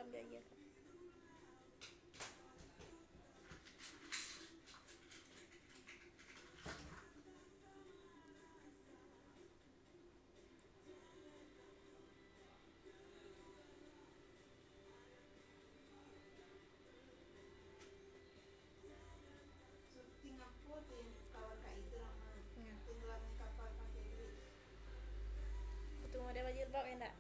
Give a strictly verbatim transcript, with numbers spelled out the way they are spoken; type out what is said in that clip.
Ambil aja. Syuting apo tu yang kawan Kak itu nama? Hmm. Tenggelamnya kapal pakai duit. Itu model bajilbab ya ndak?